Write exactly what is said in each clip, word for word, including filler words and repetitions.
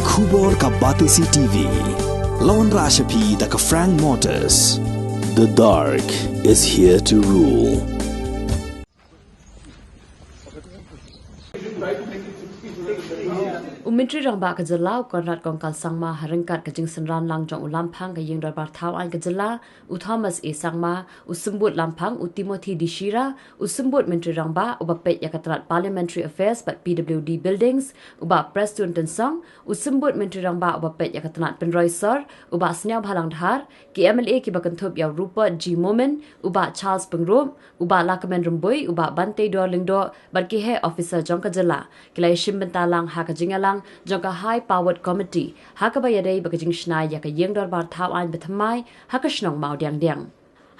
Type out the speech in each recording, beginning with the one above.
Khubor ka Batesi T V. Lawan Rashapi da ka Frank Motors. The dark is here to rule. U Myntri Rangbah ka jylla u Conrad Kongkal Sangma ha ryngkat ka jingsynran lang jong u Lamphang ka Ïing Dorbar Thaw Aiñ ka jylla, u Thomas A Sangma, u Symbud Lamphang u Timothy D Shira, u Symbud Myntri Rangbah uba peit ïa ka tnat Parliamentary Affairs bad P W D Buildings, u Bah Prestone Tynsong, u Symbud Myntri Rangbah uba peit ïa ka tnat Pynroi Sor, u Bah Sniawbhalang Dhar, ki M L A kiba kynthup ïa u Rupert G Momin, u Bah Charles Pyngrope, u Bah Lahkmen Rymbui, u Bah Banteidor Lyngdoh bad ki heh officer jong ka jylla ki la ïashim bynta lang ha ka jingïalang jong ka High Powered Committee ha kaba ïadei bad ka jingshna ïa ka Ïing Dorbar Thaw Aiñ bathymmai ha ka shnong Mawdiangdiang.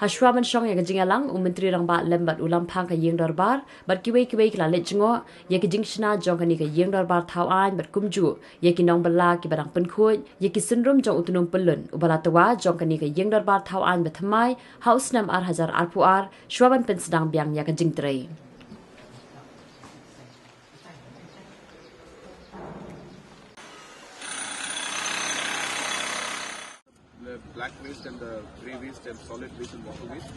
Hashwa ban shong ïa ka jingïalang, u Myntri Rangbah lem bad u Lamphang ka Ïing Dorbar bad kiwei kiwei ki la leit jngoh ïa ka jingshna jong kane ka Ïing Dorbar Thaw Aiñ bad kumjuh ïa ki nongbylla kiba dang pynkhuid ïa ki syndon jong u Tnum Pyllun uba la twa jong kane ka Ïing Dorbar Thaw Aiñ bathymmai ha u snem ar hajar arphew ar, shwa ban pynsdang biang ïa ka jingtrei. The black waste and the grey waste and solid waste and water waste.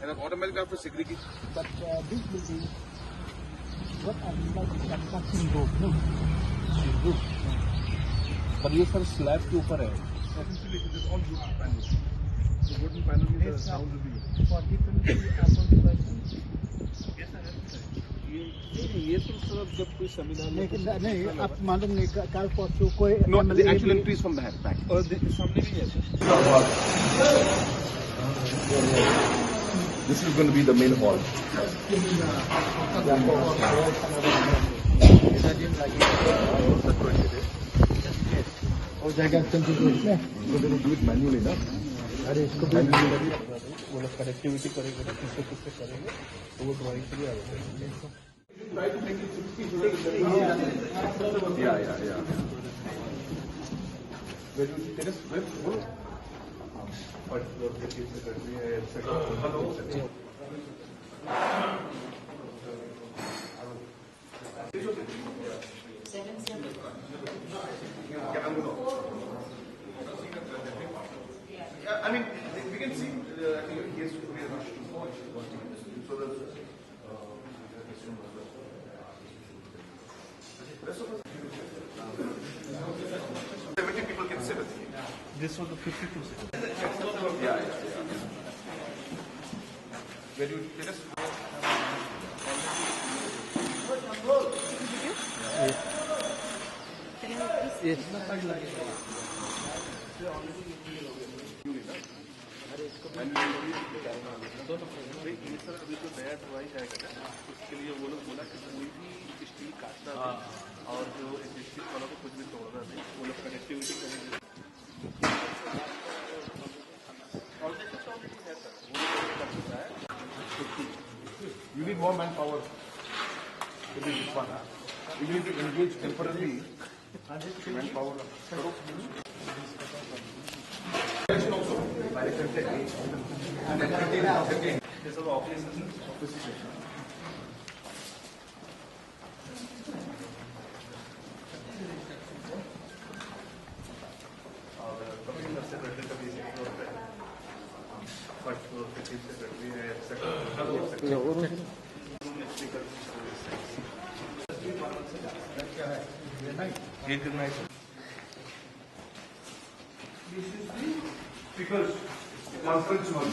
And I've automatically have to segregate. But uh, this building, what are you like construction road, no? Road. But ये सर स्लैब के ऊपर है। This is all wood panel. The wooden panel is the sound will be. For different, yes, sir. ये, ये, ये तो सर, अब जब कोई सेमिनार या नहीं, कुछ नहीं, नहीं, आप मालूम नहीं, कल परसों कोई No, the actual entry is from the back. और सामने भी है सर। This is going to be the main hall. हो जाएगा, तुम तो इसमें। We're going to do it manually, ना? अरे, इसको भी manually। वो लोग कनेक्टिविटी करेंगे ना, किससे किससे करेंगे, तो वो ड्राइंग के लिए आ जाएगा। Yeah, yeah, yeah. Where do you see tennis? Where? First floor, second floor, second floor. Hello. Yeah, I mean, we can see, uh, I think yes, we are not. So the Seventy people can sit. This was the fifty-two seat. Yeah, yeah, yeah. Where do you, let us. Yes. भाई, ये सर अभी तो नया ड्राइंग आएगा ना, उसके लिए वो लोग बोला कि कोई भी स्टील काटना नहीं और जो एग्जिस्टिंग वाला को कुछ भी तोड़ना नहीं, वो लोग कनेक्टिविटी करेंगे। Already तो already है सर, वो लोग कर चुका है। You need more manpower to do this one, huh? You need to engage temporarily. This is the speakers conference hall.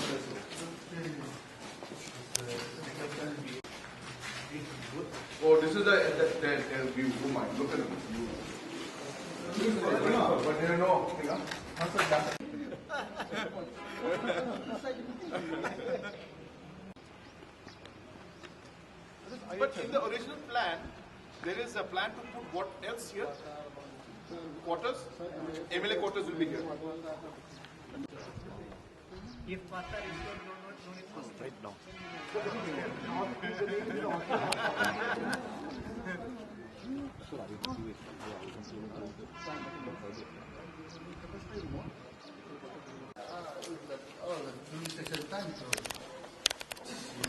Oh, this is the, the, the, the view. Oh my, look at the view. But you know, you know. But in the original plan, there is a plan to put what else here? Quarters? M L A quarters will be here. If Pastor is not, not, not, not, right now.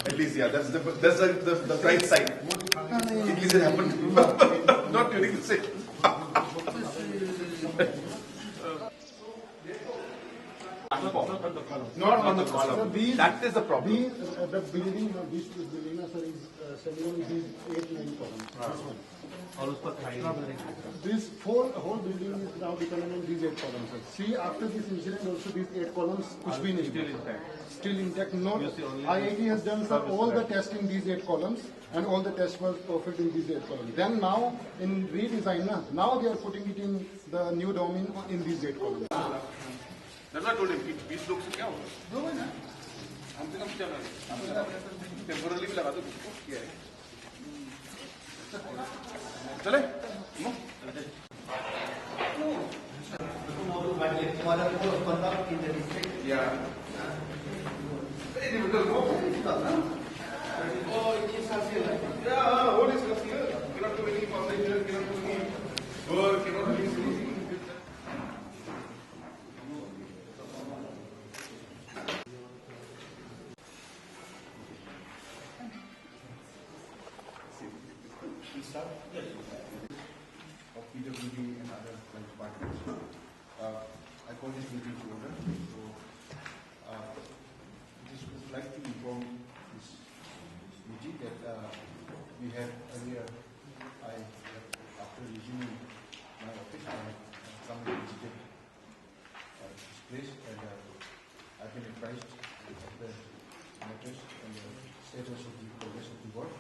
At least, yeah, that's the, that's the, the, the bright side. At least it happened. Not during the session. So these, that is the problem. These, uh, the building, uh, this building, uh, sir, is, uh, standing on these eight, nine columns. This one. This whole, whole building is now dependent on these eight columns, sir. See, after this incident also, these eight columns, kuch bhi nahi hua, sir. Still intact. Still intact. No, I I T has done, sir, all the test in these eight columns, and all the test was perfect in these eight columns. Then now, in redesign, na, now they are putting it in the new dome in, in these eight columns. That's what I told him. बीस लोग से क्या होगा? दो है ना? हम तो कम से कम टेम्पररी भी लगा दो, किसको किया है? चले? No? Yeah. Very difficult, no? Yeah, what is here? Cannot do any foundation, cannot do any work, cannot do anything. Of P W D and other departments. Uh, I call this meeting to order. So, uh, just would like to inform this committee that, uh, we had earlier, I, after resuming my office, I have come and visited, uh, this place, and, uh, I've been advised of the matters and the status of the progress of the work.